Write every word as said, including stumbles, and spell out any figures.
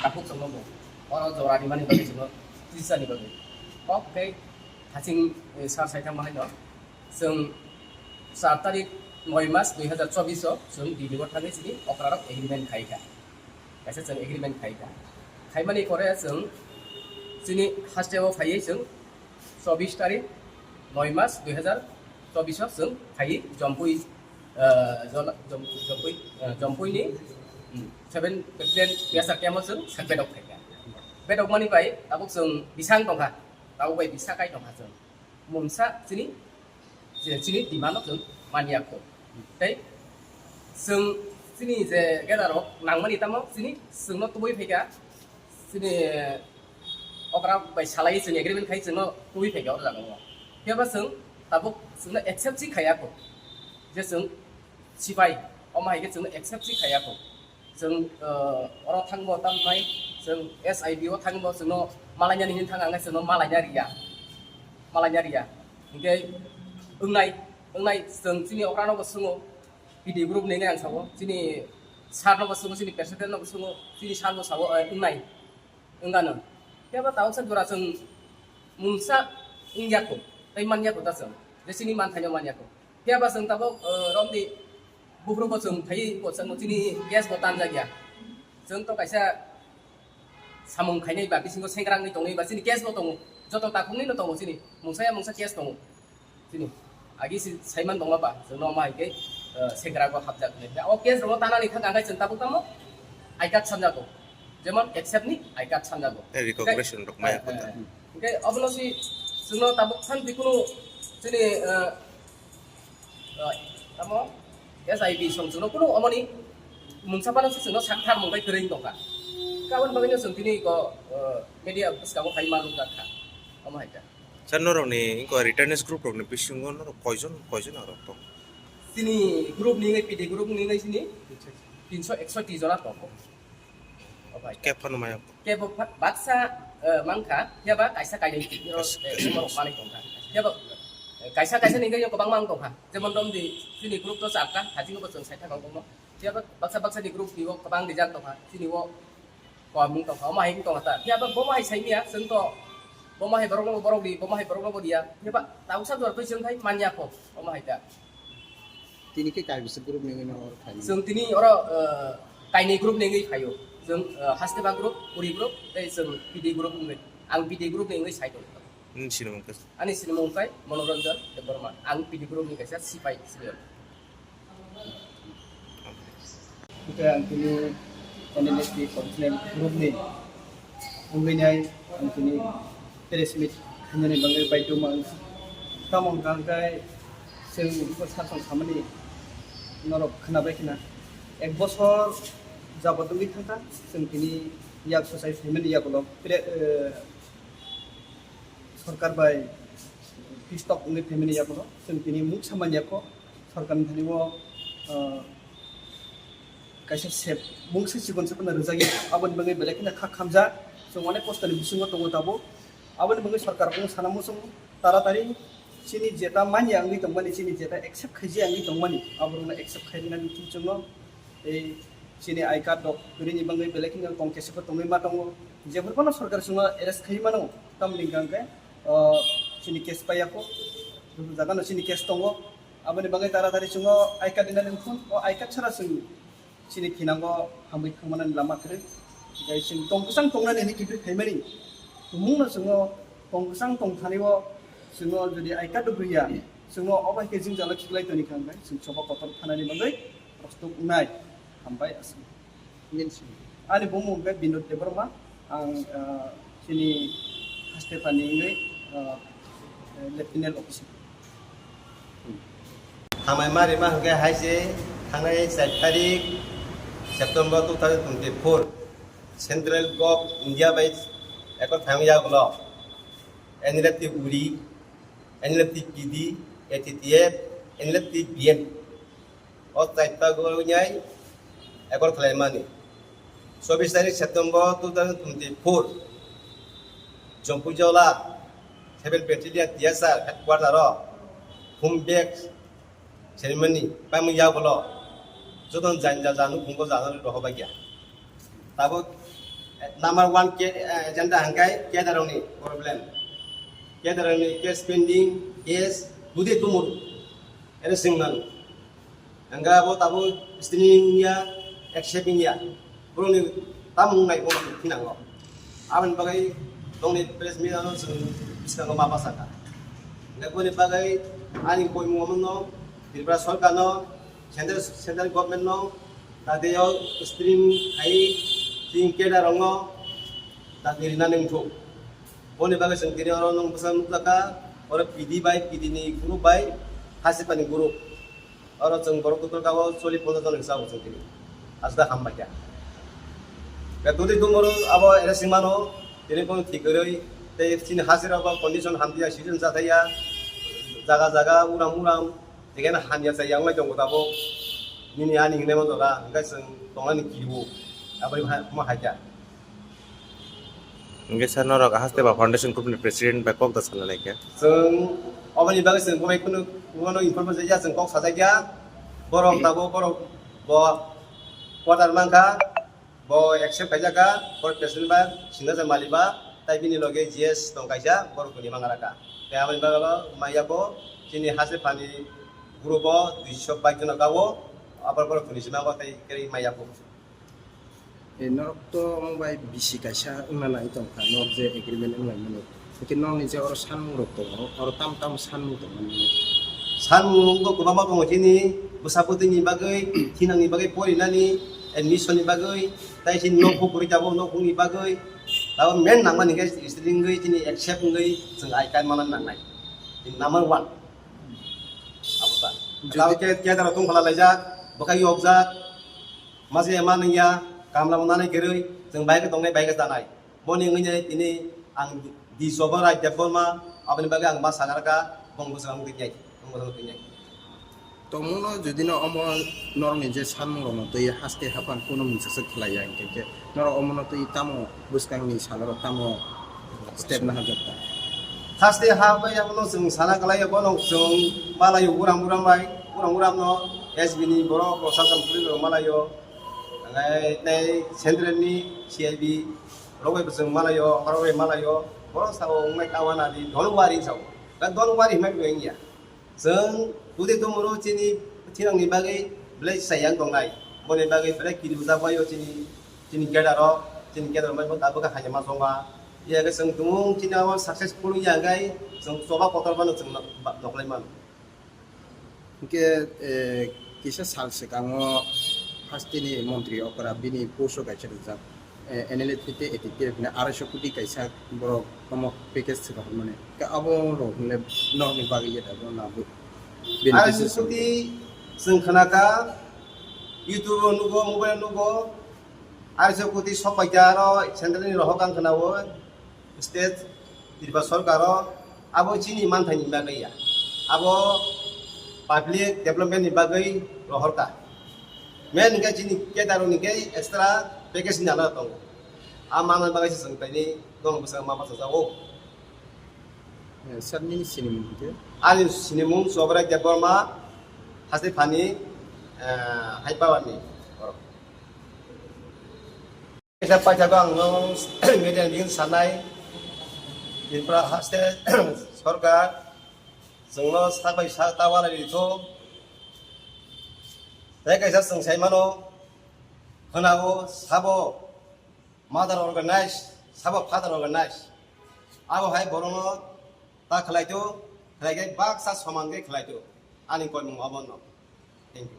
Tabuk chwngno bo oro jora rimani bagwi chwngno tisa ni bagwi. Kok khe haching, eh, sar sai thangma haino chwng char tarik noi mas dui hazar chobis o chwng D D O thangwi chini okra rok agreement khai kha. Kaisa chwng agreement khai kha. Khaimani pore chwng chini haste o phaiwi chwng chobis tarik noi mas dui hazar chobis o chwng phaiwi Jompui, ah, jona-, Jom-, Jompui, ah, Jompui ni, hmm, seven Battalion P S R camp o chwng sak bedok khai kha. Bedok mani bai tabuk chwng bisang tongkha, tabuk bai bisa kai tongkha chwng. Mungsa chini, je chini demand no chwng manya kho. Tei chwng chini je gather rok nangmani tamo chini chwngno tubui phaikha, chini okra bai salai chwng agreement khai chwngno tubui phaikha o jaga o. Phiya ba chwng tabuk chwngno accept si khaiya kho je chwng sipai, omo hai khe chwngno accept si khaiya kho. Chwng, uh, oro thangbo tamnai, chwng S I B o thangbo chwngno malainani hin thang ang chwngno malaina riya, malaina riya. Hinkhe wngnai, wngnai chwng chini okrano bo swngo, P D group ni ang sao, chini sir no bo swngo, chini president no bo swngo, chini sir bo sao, eh, wngnai, wngano. Phiya ba tabuksa jora chwng mungsa wngya kho, tei manya kho ta chwng, je chini manthaino manya kho. Phiya ba chwng tabuk, eh, romni buphuru bo chwng phaiwi bo chwng chini case bo tanjak ya. Chwng to kaisa samung khainai ba bisingo sengrangni tongnai ba chini case bo tongo. Joto takhukni no tongo chini. Mungsa ya mungsa case tongo. Chini. Agi si saiman tongma ba chwng no ma hai khe, eh, sengra go hapjak nai. O case rok tanani thang ang chwng tabuk tamo I card sanjago. Jemon accept ni I card sanjago. Eh, recognition rok maya kho ta. Eh, eh. Hingke obono si chwngno tabuk than di kunu chini, eh, eh, tamo S I B song chwngno kunu omoni mungsa phano si chwngno sakthar mung bai kwrwi tongkha. Kabon bagwino chwng tini ko, eh, media bwskango phai ma nukjak kha. Omo hai kha. Sir, norokni inquiry witness group rokni bisingo norok koijon, koijon norok tong? Chini group ni wngwi, P D group ni wngwi chini tinso eksoti jona tongo. Obai. Kep phano maya. Kebo pha-, baksa, eh, mankha, phiya ba kaisa kainwi twi, iro, Kaisa eh, kainwi. Borok manwi tongkha. Phiya ba, eh, kaisa kaisa ni wngwi kwbangma wng tongkha. Jemon romdi chini group to charta, hajingo bo chwng saitha kang tongmo. Phiya ba baksa baksa ni group ni o kwbang rijak tongkha. Chini o Komung tongkha, omo hai wng tongkha ta. Phiya ba bomo hai saimya, chwng to bomo hai borokno borok di, bomo hai borokno bo diya. Phiya ba tabuksa jora twi chwng khai manya kho, omo hai ta. Tini khe kaibisa group ni wngwi no oro phaimani? Chwng tini oro, eh, kainwi group ni wngwi phaio. Chwng, eh, Hasteba group, Uri group, tei chwng P D group wngwi. Ang P D group ni wngwi sai tongkha. Nini sinimung khe? Ani sinimung khe Manoranjan Debbarma. Ang P D group ni kaisa sipai senior. Hingke ang tini N L F T Conference Group ni wngwi nai ang tini press meet khainani bagwi baidhoma wngkha. Tamo hwnkha hwnkhe chwng iko sasong samani norok khwnabai khna. Ek bosor jabot wngwi thangkha chwng tini yak sochai phaimani yagulo pre-, eh, sorkar bai pistok wngwi phaimani yagulo chwng tini mungsa manya kho. Sorkarni thani o, ah, kaisa sep mungsa chikon se phano rwjagwi aboni bagwi belai kheno kha khamjak. Chwng onek kostoni bisingo tongo tabuk. Aboni bagwi sorkar rokno sana muchungo taratari chini jeta manya wngwi tongmani, chini jeta accept khaijaya wngwi tongmani, aborokno accept khairwnani muchungo. Tei chini I card rok kwrwini bagwi belai kheno tong kesebo tongwi ma tongo. Jephuru phano sorkar chwngno arrest khai mano, tamoni hwnkha hwnkhe, ah, chini case paiya kho. Joto jagano chini case tongo. Aboni bagwi taratari chwngno I card rinani wngkha, o I card chara chwng chini thinango hamwi thangmanani lama kwrwi. Tei chwng tong kwchang tongnani hwnwi kiphilwi phaimani. Tumungno chwngno tong kwchang tong thani o chwngno jodi I card rwya, chwngno obo hai khe jwngjalo khiklai toni kha hwnkhe chwng choba kotor thanani bagwi prostuk wngnai. Hambai aswk. Ani bumung hwnkhe Binod Debbarma, ang, ah, chini Hastepani wngwi, ah, lieutenant officer. Hambai ma rima hwnkhe hai se thangnai char tarik September two thousand twenty-four Central Gov India bai ekor thang yagulo N L F T Uri, N L F T P D, A T T F, N L F T B M. O chaita gwnai ekor khlaimani. Chobbish tarik September two thousand twenty-four, Jompuijola seven Battalion T S R headquarter o home bag ceremony paimung yagulo joto janja janu phungo jana rohobagya. Tabuk Number one ke, eh, agenda hingkai cadre rokni problem. Cadre rokni case pending, case budi tumuru. Ere singmanu. Hingke abo tabuk streaming ya, accepting ya. Borokni tamung nai borokni thinango. Aboni bagwi tongni press meet ano chwng bwskango ma bachakha. Hingke boni bagwi ani koimung omono Tripura sorkarno, central, central government no, tadeo stream hai tin cadre rokno tadi rina nangthuk. Boni bagwi chwng tini oro nwng bwsa nukjakha, oro P D bai, P D ni group bai, Hasipani group. Oro chwng borok kutul kabo choli ponchas jon hinwi chao chwng tini. Aswk hambai kha. Tei twi tongmoro abo ere singmano, tini bono thik kwrwi, tei chini hachirok bo condition hamya, season chathaya, jaga jaga uram uram, jekheno hamya chaya wngwi tongo tabuk. Nini ani hinwi ma jaga, hwnkhe chwng tongnani kirio, aboni hai, omo hai kha. Hingke sir, norok Hasteba Foundation Group ni President bai kok da sana nai khe? Chwng oboni bagwi chwng bo bai kunu, bono information ya chwng kok sajak ya. Borok tabuk borok bo order mankha, bo accept khaijak kha, borok President ba Singhaja Mali ba, tai bini loge G S tong kaisa, borok toni mangra kha. Tei aboni bagwi bo maya bo chini Hastepani group o duiso bike jono kha o, aboni borok toni sima bo tei kwrwi maya bo. E, norok to omo bai bisi kaisa wngna nai tong kha, norok je agreement wng lai mani. Hwnkhe norokni je oro sanmung rok tongo, oro tam tam sanmung tong mani. Sanmung wngkha kwbangma tongo chini bwsa bwtwini bagwi, thinangni bagwi, porinani, admission ni bagwi, tai chini nok bukurwi tabuk nok bukni bagwi. Tabuk main nangmani khe student wngwi chini accept wngwi chwng I card manna nangnai. Number one. Abo ta. Jodi tabuk ke, ke daro tong phala laijak, bwkhak yokjak. Mase ma nungya, kamla mo nanai kwrwi, chwng bai khe tongnai, bai khe chanai. Boni wngwi nai tini ang di sobo Rai Debbarma, aboni bagwi ang ma sagar kha, bong bwswk ang twi nai, bong bwswk twi nai. Tongmungno jodi no omo norokni je sanmungrokno twi haste haphang kunu mungsa se khlai ya, hwnkhe khe norok omono twi tamo bwskangni salrok tamo step nahajak ta. Haste ha bai abono chwng sana kwlai ya, bono chwng malaio uram uram bai, uram uram no S B ni borok, Prasashan police rok malaio. Hwnkhai tei central ni C I B rok bai bo chwng malaio, oro bai malaio. Borok sao wngnai kawana di, don't worry sao. Ka don't worry hwnwi bo wngya. Chwng tudi tumuru chini thinangni bagwi belai chayang tongnai. Boni bagwi belai kiri bwjak baio chini, chini cadre rok, chini cadre rok bai bo tabuk haino ma chongma. Iya khe chwng tumung chini abo successful wngya hwnkhe chwng choba kotor phano chwng nok-, ba-, noklai mano. Hwnkhe, eh, kisa sal swkango hasteni montri okra bini post o kaisa rijak, eh, N L F T A T T F ni arai so koti kaisa borok omo package swkang hwnmani. Khe abo rok hwnle norokni bagwi ya da bo na bo beneficiary. Arai so koti chwng khna kha, YouTube o nugo, mobile o nugo, arai so koti sok pai kha aro central ni rohor kang khna o. State Tripura sorkaro abo chini manthaini bagwi ya, abo public development ni bagwi rohorkha. Main hwnkhe chini cadre rokni khe extra package ni alada tongo. A manna bagwi se chwng taini nono bwskango ma bachajago. Eh, sir, nini sinimung hwnkhe? Ani sinimung Chobrai Debbarma, haste phani, eh, Haipawani borok. Kaisa paithago ang no media ni bising sanai, Tripura haste sorkar chwngno sak bai sak ta walai rithok. Tei kaisa chwng sai mano, khwnao sabo mother organize, sabo father organize. Abo hai borokno ta khlai to, khlai khe baksa soman khe khlai to. Ani koimung obo no. Thank you.